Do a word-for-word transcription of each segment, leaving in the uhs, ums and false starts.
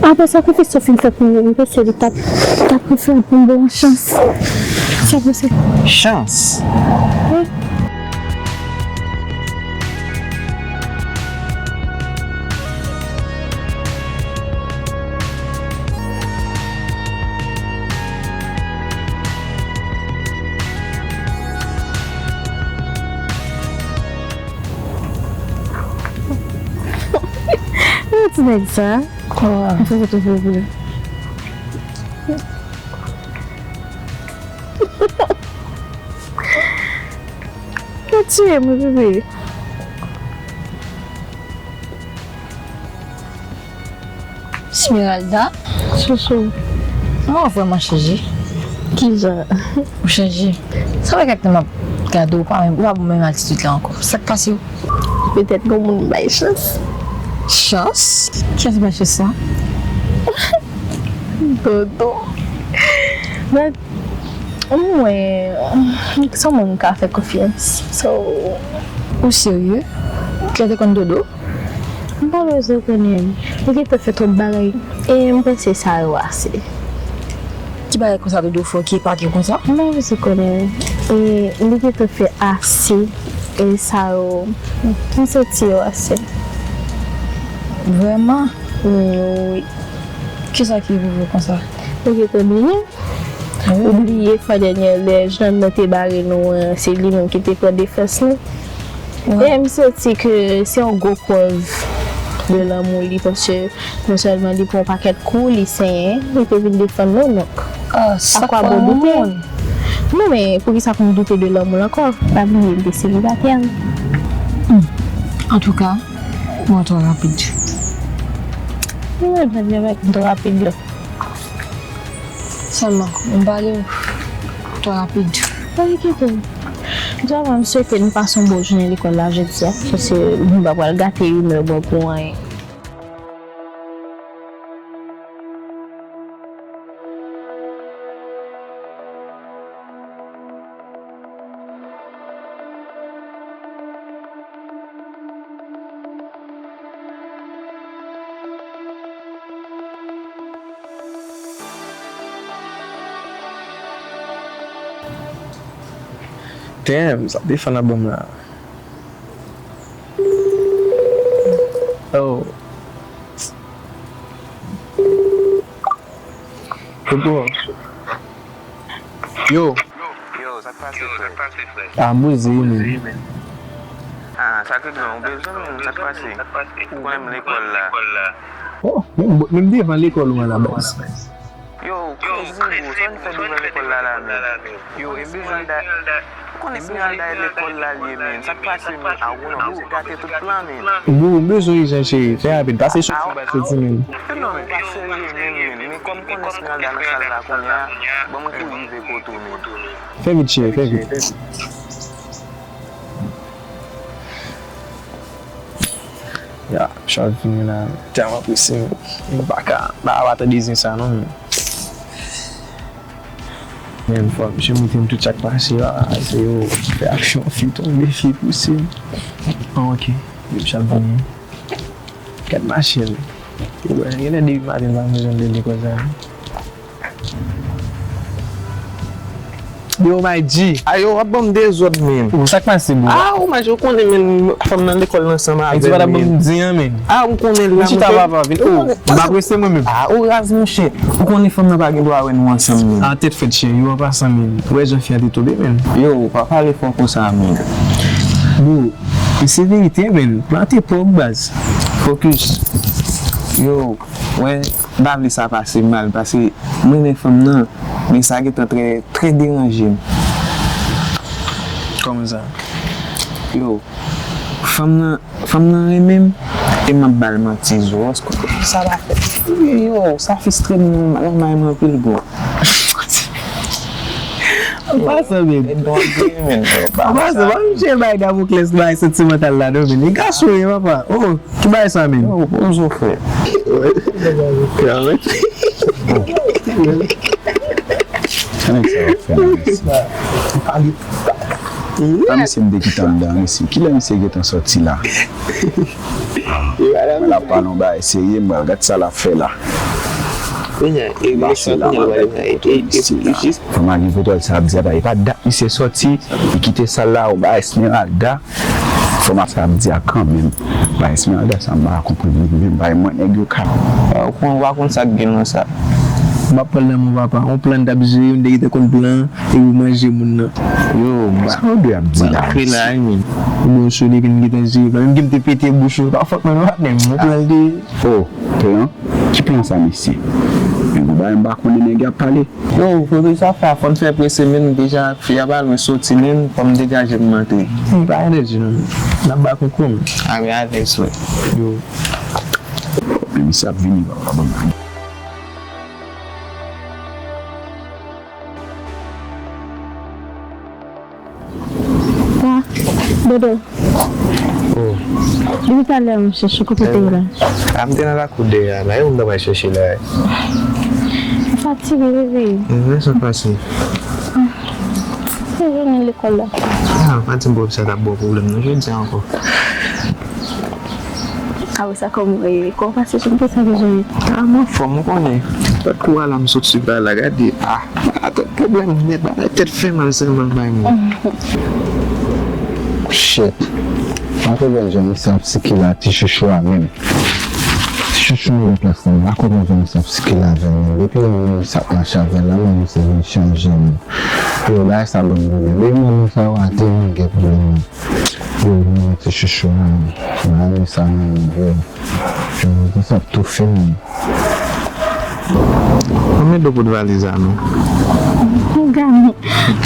Apre sakrifis sa w fin fè pou mwen, m panse li t ap, t ap preferab pou m ba w yon chans. Sa w panse? Chans? Wi. Yon ti nèg sa. Ou tiye mwen, bebe. Smeralda? Chouchou. Mwen vrèman chanje. Kijan? Ou chanje. Sa fè kèk tan m ap gade w, ou pa menm, ou pa bon menm atitid la ankò. Sa k pase w? Petèt gen moun bay chans. Chans? Kiyès bay chans sa? Dodo. But, mwen, se yon moun m ka fè konfyans. So, ou serye? Ou te konn Dodo? M pa bezwen konnen. Li gentan fè twòp bagay. E m panse sa yo ase. Ki bagay konsa Dodo fè w ki epake w konsa? M pa bezwen konnen. E li gentan fè ase. E sa yo, m santi yo ase. Vrèman? Wi. Kisa ki rive w konsa? Ou gentan bliye? Ou bliye fwa dènyè lè Jeanne nan te bare nou an, se li menm ki te pran defans nou. E m santi ke se yon gwo prèv de lanmou li, paske non sèlman li pran yon pakèt kou, li senyen, li te vin defann nou, donk. Ah, sa kwa bon doute? Non, men poukisa pou m doute de lanmou l ankò? Pa bliye, m te selibatè. Antouka, mwen twò rapid. Mwen menm, mwen twò rapid. Sèlman, m pale w twò rapid. Pa enkyete w. Djava, m swete n pase yon bon jounen lekòl la jodi a, paske m pa pral gate imè w mwen pou anyen. Damn, sa defann ap ban m la. Oh. Yo, bro. Yo. Yo, sa k pase, frè? Ah, m poze wi, men. Ah, sa k rive, ou bezwen, men sa k pase? Ou konnen m lekòl la. Oh, menm, menm devan lekòl ou an la baz. Yo, ou crazy, bro. Sa w vin fè devan lekòl la, la, men? Yo, e bezwen da-, ou konnen Esmeralda e lekòl la l ye, men. Sa k pase, men? Ah, ou non, ou gate tout plan, men. Bro, m bezwen ijan, cheri. Fè rapid. Pase soti, bay soti, men. Non, ou pa serye menm, men. Men kòm konnen Esmeralda nan sal la kounye a, ban m kouri rive kote w, men. Fè vit, cheri, fè vit. Ya, m ap vini la, men. Tèlman prese, men. M pa ka, m pa ka pa tande zen sa, non, men. Men fò misye montre m tout sa k pase la, se yo fè aksyon, fi tonbe, fi pouse. Ah, ok. Yo, misye ap vini. Gad machin. Yo, genlè depi maten m pa bezwen de li konsa. Yo, my G. A, yo, w ap ban m dezòd, men. Ou, sa k pase, bro? Ah, ou, my G, ou konnen, men, fanm nan lekòl ansanm avè m, men. Ou pa t ap ban m di an, men. Ah, ou konnen la, m chita papa vin. Oh, m ap reste mwen menm. Ah, ou raz, monchè. Ou konnen fanm nan pa gen dwa wè nou ansanm, men. Ah, tèt fèt, cheri, yo, an pasan, men. Ou wè jan fi a te tonbe, men. Yo, pa pale fò konsa, men. Bro, e se verite, men. Mate pòg, baz. Focus. Yo, wè, m pa vle sa pase mal, paske m renmen fanm nan, men sa gentan trè, trè deranje m. Kòman sa? Yo, fanm nan, fanm nan renmen m, e m ap ba l manti, Zos. Sa pa fè. Yo, sa fristre m nan, nan may mwen anpil, bro. An pasan, men. An pasan, pa misye bay Damoklès bay santimantal la, non, men. E gason, wi, papa. Oh, ki bagay sa, men? Yo, poze w, frè. Sa nèg sa ap fè la, mesye? A, mesye, m te kite anndan, mesye. Kilè misye gentan sòti la? Ah, mwen la pale yon bagay serye, mwen gad sa l ap fè la. Kounye a, e, mesye a kounye a, e, e, e, e, jis. Fò m al gen kontwòl sa ap di a, e pa dat misye sòti, li kite sal la, ou ba Esmeralda. Fò m ap sa ap di a kanmenm. Ba Esmeralda sa, m pa konprann li menm, bay mwen nèg yo ka. Ou konn, ou pa konn sa k gen nan sa. M ap pran nan men papa, yon plan t ap jere, yon nèg te konn plan, epi w manje moun nan. Yo, ba. Sa w dwe ap di la, mesye. Bon, Chole vin gentan jere plan. Menm ke m te pete bouch ou, pa fòt mwen, non, patnè m, yon plan de. Oh, plan? Ki plan sa, mesye? Men gon bagay m pa konnen nèg y ap pale. Yo, kote sa fè a, fò n fè prese, men deja fi a pa lwen soti, men fò m degaje m antre. Hey, pa gen de di non. N ap ba koukou, men. A, men alèz, frè. Yo. Men misye ap vini, papa, ban m. Pa, Dodo. Oh. Depi talè m chèche w, kote w te ye la? A, m te nan lakou dèyè a la. E ou m ta pral chèche la? M fatige, bebe. Mwen sa pase. Mwen jounen lekòl la. A, pa di m pwòp sa t ap ba w pwoblèm non, jodi a ankò. A wi, sa kòman w ye? Kòman w pase jounen? Sa gen jounen? A, m anfòm, ou konnen. Lòt kou a la, m sot sou bagay la, gade. A, atò, pwoblèm nèt, bagay tèt fè mal sèlman bay mwen. Shit. M pa konprann jan misye ap sikile a ti chouchou a menm. Ti chouchou nan plas la, m pa konprann jan misye ap sikile avè l menm. Depi yon moun misye ap mache avè l la, menm misye vin chanje menm. Yo, bagay sa ban m pwoblèm. Depi moun sa yo ate, m gen pwoblèm. Yo, mwen ti chouchou a, mwen renmen sa nan men yo. Yo, sa ap toufe m. Konbyen dlo pou valiz a non? Ou gade,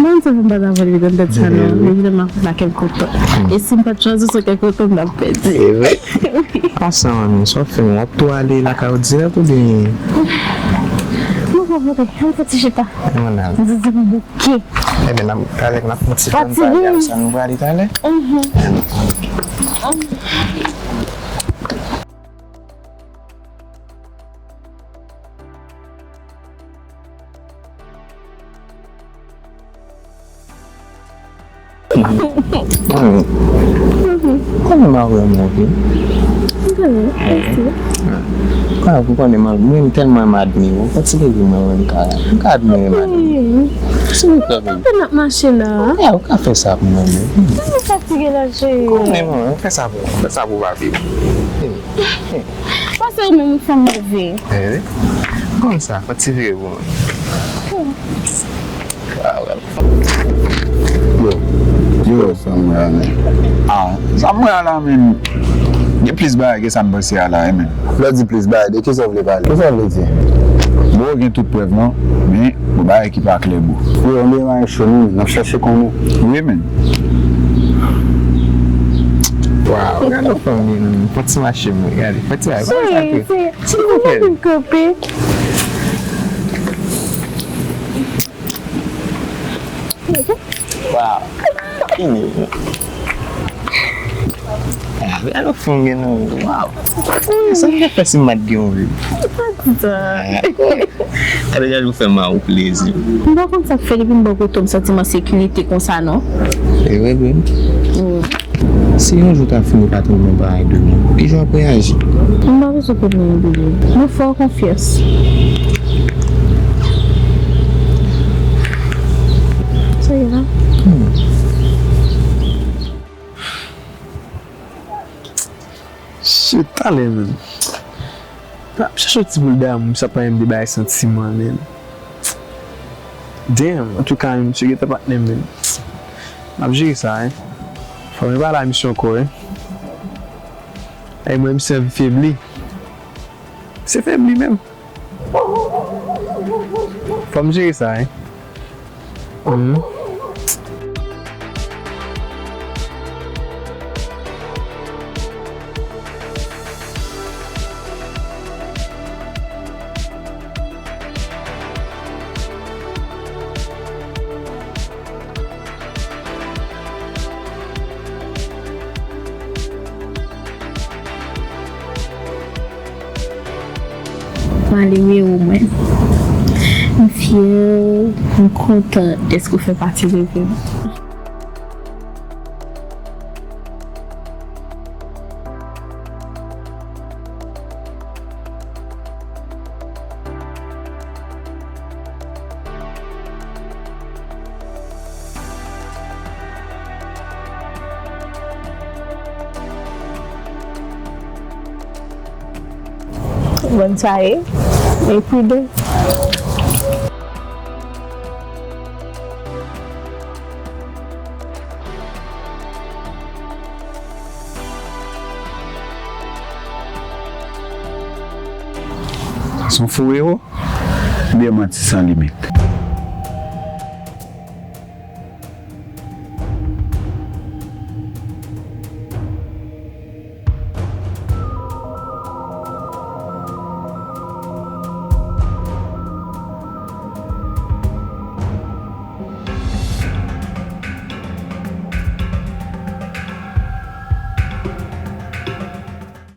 mwen se pou m pa ta vole nan tèt sa non. Mwen vle m ap fè sa kèk kote. E si m pa t chwazi sa kèk kote, m t ap pèdi. E vre? Wi. Pasan, manmi, sa w ap fè, w ap tou ale lakay ou dirèk oubyen? Mwen pa vole, ann fè ti chita. Ann al. Mwen di, di m bouke. Ebyen, n ap, talè, n ap fè yon ti tan pale ap sa, nou prale talè? Mhm. Mami, konnen m a wè mwen wi. Mwen konnen, mèsi. Konnen, ou konnen, mwen, mwen tèlman m admire w. Kontinye di mwen, mwen, m ka, m ka admire madanm. Silvouplè, baby. Mwen ap mache la. Ya, ou ka fè sa pou mwen, baby. Mwen fatige la, cheri. Konnen, mwen, fè sa pou, fè sa pou papi. Pase ou menm ou fè m leve. Eh wi. Konn sa, fò ti vire pou mwen. Ah, well. Yo, yo, sa m wè a, men. Ah, sa m wè a la, men. Gen plis bagay ke sa m panse a la, wi, men. Lè w di plis bagay, de kisa w vle pale? Kisa w vle di? Bro, gen tout prèv, non, men gon bagay ki pa klè, bro. Yo, yon bagay cho, men, n ap chèche konnen. Wi, men. Wow, gade yon fanm li, men. Fò ti mache, men. Gade, fò ti mache. Cheri, se, se pou mwen kanpe. Wow. Fini. Ah, gade yon fanm gen nan, wow. Sa m te fè si m pa t gen yon vi. Gade, gade ou fè mari w plezi. M pa konn sa k fè depi m bò kote w m santi m an sekirite konsa non. E vre, vre. Wi. Si yon jou ta fini pa t yon bon bagay demen, kijan w ap reyaji? M pa bezwen pwoblèm bebe. Mwen fè w konfyans. Sa ye la? Hmm. Shit, talè menm. N ap chache yon ti boul damou, sa pa menm de bagay santiman, menm. Damn, antouka, menm, misye gentan patnè m, menm. M ap jere sa, wi. Fò mwen pale a misye ankò, wi. Ay, mwen, misye anvi febli. Misye febli, menm. Fò m jere sa, wi. Mhm. Mwen ale wè ou mwen. M fyè, m kontan dèske w fè pati de vi m. Bon, sa ye. Epi de. Se yon fou ewo oubyen manti san limit?